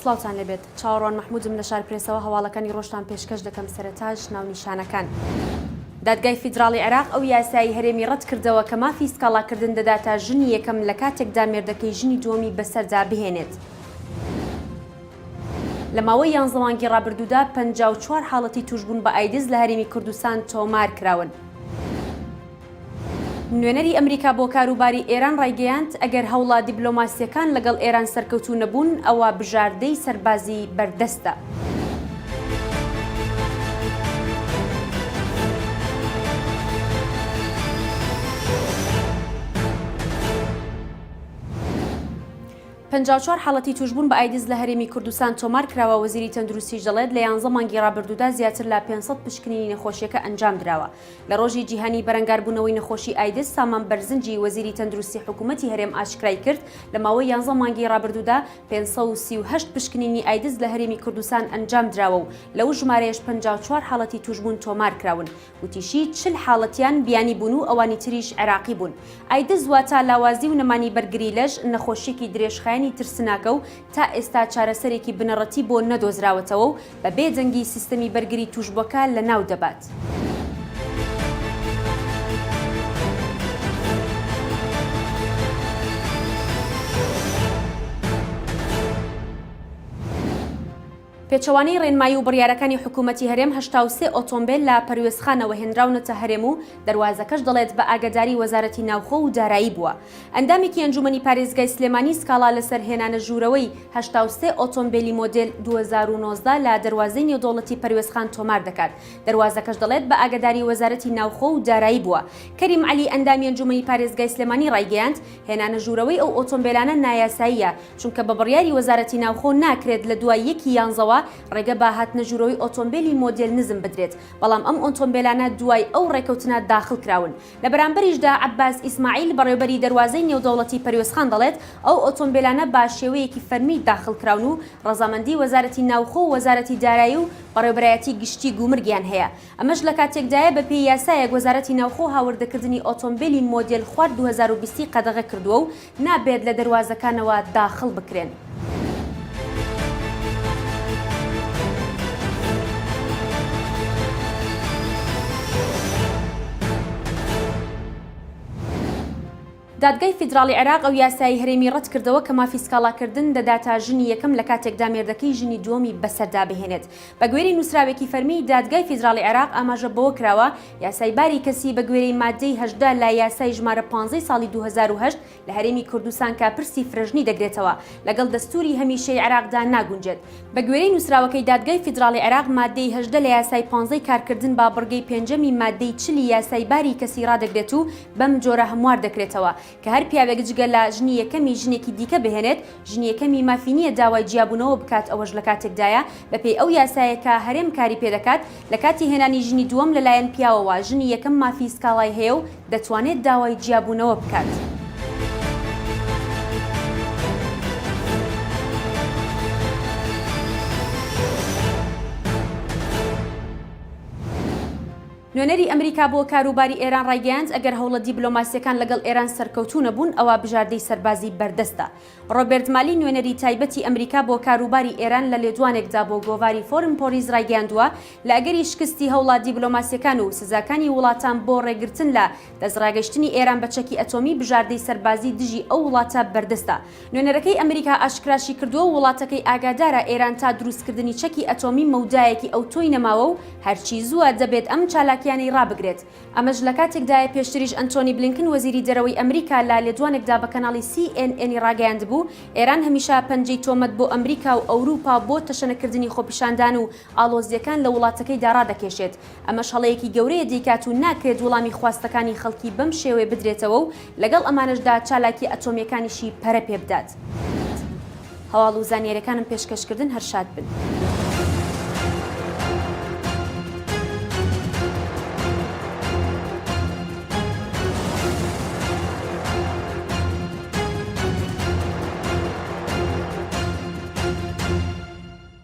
سڵاوتان لێبێت چاوەڕوان مەحمودم لە شارپرێسەوە هەواڵەکانی ڕۆژتان پێشکەش دەکەم سەرەتاش ناونیشانەکان. دادگای فیدراڵی عێراق ئەو یاسایی هەرێمی ڕەتکردەوە کە مافی سکاڵاکردن دەداتە ژنی یەکەم لە کاتێکدا مێردەکەی ژنی دووەمی بەسەردا بهێنێت. لە ماوەی یانزە مانگی ڕابردوودا 54 حاڵەتی تووشبوون بە ئایدز لە هەرێمی کوردستان تۆمارکراون. نوێنەری ئەمریکا بۆ کاروباری ئێران ڕایگەیاند، ئەگەر هەوڵە دیبلۆماسییەکان لەگەڵ ئێران سەرکەوتوو نەبوون، ئەوا بژاردەی سەربازی بەردەستە. 54 حاڵەتی تووشبوون بە ئایدز لە هەرێمی کوردستان تۆمار کراوە، وەزیری تەندروستیش دەڵێت، لە یانزە مانگی ڕابردوودا زیاتر لە 500 پشکنینی نەخۆشییەکە ئەنجامدراوە. لە ڕۆژی جیهانی بەرەنگاربوونەوەی نەخۆشی ئایدز، سامان بەرزنجی وەزیری تەندروستی حکوومەتی هەرێم ئاشکرای کرد، لە ماوەی یانزە مانگی ڕابردوودا 538 پشکنینی ئایدز لە هەرێمی کوردستان ئەنجامدراوە و لەو ژمارەیەش 54 حاڵەتی تووشبوون تۆمارکراون. وتیشی، 40 حاڵەتیان بیانی بوون و ئەوانی تریش عێراقی بوون. ئایدز واتە لاوازی و نەمانی بەرگری لەش، نەخۆشییەکی درێژخایەنی ترسناکە و تا ئێستا چارەسەرێکی بنەڕەتی بۆ نەدۆزراوەتەوە و بە بێ دەنگی سیستەمی بەرگری تووشبووەکە لەناو دەبات. پێچەوانەی ڕێنمایی و بڕیارەکانی حکوومەتی هەرێم 83 ئۆتۆمبێل لە پەروێزخانەوە هێنراونەتە هەرێم و دەروازەکەش دەڵێت بە ئاگەداری وەزارەتی ناوخۆ و دارایی بووە. ئەندامێکی ئەنجومەنی پارێزگای سلێمانی سکاڵا لەسەر هێنانە ژوورەوەی 83 ئۆتۆمبێلی مۆدێل 2019 لە دەروازەی نێودەوڵەتی پەروێزخان تۆمار دەکات. دەروازەکەش دەڵێت بە ئاگەداری وەزارەتی ناوخۆ و دارایی بووە. کەریم عەلی ئەندامی ئەنجومەنی پارێزگای سلێمانی ڕایگەیاند، هێنانە ژوورەوەی ئەو ئۆتۆمبێلانە نایاساییە، چونکە بە بڕیاری وەزارەتی ناوخۆ ناکرێت لە دوای یەکی یانزەوە ڕێگە بە هاتنە ژوورەوەی ئۆتۆمبێلی مۆدێل نزم بدرێت، بەڵام ئەم ئۆتۆمبێلانە دوای ئەو ڕێکەوتنە داخڵ کراون. لە بەرامبەریشدا عەباس ئیسماعیل بەڕێوبەری دەروازەی نێودەوڵەتی پەروێزخان دەڵێت، ئەو ئۆتۆمبێلانە بە شێوەیەکی فەرمی داخڵ کراون و ڕەزامەندی وەزارەتی ناوخۆ و وەزارەتی دارایی و بەڕێوبەرایەتی گشتی گومرگیان هەیە. ئەمەش لە کاتێکدایە بەپێی یاسایەک وەزارەتی ناوخۆ هاوردەکردنی ئۆتۆمبێلی مۆدێل خوار 2020 ی قەدەغە کردووە و نابێت لە دەروازەکانەوە داخڵ بکرێن. دادگای فیدراڵی عێراق ئەو یاسای هەرێمی ڕەتکردەوە کە مافی سکاڵاکردن دەداتە ژنی یەکەم لە کاتێکدا مێردەکەی ژنی دووەمی بەسەردا بهێنێت. بەگوێرەی نووسراوێکی فەرمی دادگای فیدراڵی عێراق ئاماژە بەوە کراوە، یاسای باری کەسی بەگوێرەی ماددەی 18 لە یاسای ژمارە 15 ساڵی 2008 لە هەرێمی کوردستان کە پرسی فرەژنی دەگرێتەوە، لەگەڵ دەستووری هەمیشەی عێراقدا ناگونجێت. بەگوێرەی نووسراوەکەی دادگای فیدراڵی عێراق، ماددەی 18 لە یاسای پانزەی کارکردن بە بڕگەی پێنجەمی ماددەی چلی یاسای باری کەسی ڕادەگرێت و بەم جۆرە هەموار دەکرێتەوە کە هەر پیاوێک جگە لە ژنی یەکەمی ژنێکی دیکە بهێنێت، ژنی یەکەمی مافی نییە داوای جیابوونەوە بکات ئەوەش لەکاتێکدایە بەپێی ئەو یاسایە کە هەرێم کاری پێدەکات لەکاتی هێنانی ژنی دووەم لەلایەن پیاوەوە ژنی یەکەم مافی سکاڵای هەیە و دەتوانێت داوای جیابوونەوە بکات. نوێنەری ئەمریکا بۆ کاروباری ئێران ڕایگەیاند، ئەگەر هەوڵە دیبلۆماسییەکان لەگەڵ ئێران سەرکەوتوو نەبوون، ئەوا بژاردەی سەربازی بەردەستە. ڕۆبێرت مالی نوێنەری تایبەتی ئەمریکا بۆ کاروباری ئێران لە لێدوانێکدا بۆ گۆڤاری فۆرن پۆلیس ڕایگەیاندووە، لە ئەگەری شکستی هەوڵە دیبلۆماسییەکان و سزاکانی وڵاتان بۆ ڕێگرتن لە دەستڕاگەیشتنی ئێران بە چەکی ئەتۆمی بژاردەی سەربازی دژی ئەو وڵاتە بەردەستە. نوێنەرەکەی ئەمریکا ئاشکراشی کردووە، وڵاتەکەی ئاگادارە ئێران تا دروستکردنی چەکی ئەتۆمی مەودایەکی ئەوتۆی نەماوە و هەرچی زووە دەبێت ئەم چالاکییانەی ڕابگرێت. ئەمەش لەکاتێکدایە پێشتریش ئەنتۆنی بلینکن وەزیری دەرەوەی ئەمریکا لە لێدوانێکدا بە کەناڵی سی ئێن ئێنی ڕاگەیاندبوو، ئێران هەمیشە پەنجەی تۆمەت بۆ ئەمریکا و ئەوروپا بۆ تەشەنەکردنی خۆپیشاندان و ئاڵۆزییەکان لە وڵاتەکەیدا ڕادەکێشێت، ئەمەش هەڵەیەکی گەورەیە دەیکات و ناکرێت وڵامی خواستەکانی خەڵکی بەم شێوەیە بدرێتەوە و لەگەڵ ئەمانەشدا چالاکییە ئەتۆمییەکانیشی پەرە پێبدات. هەواڵ و زانیاریەکانم پێشکەش کردن هەر شاد بن.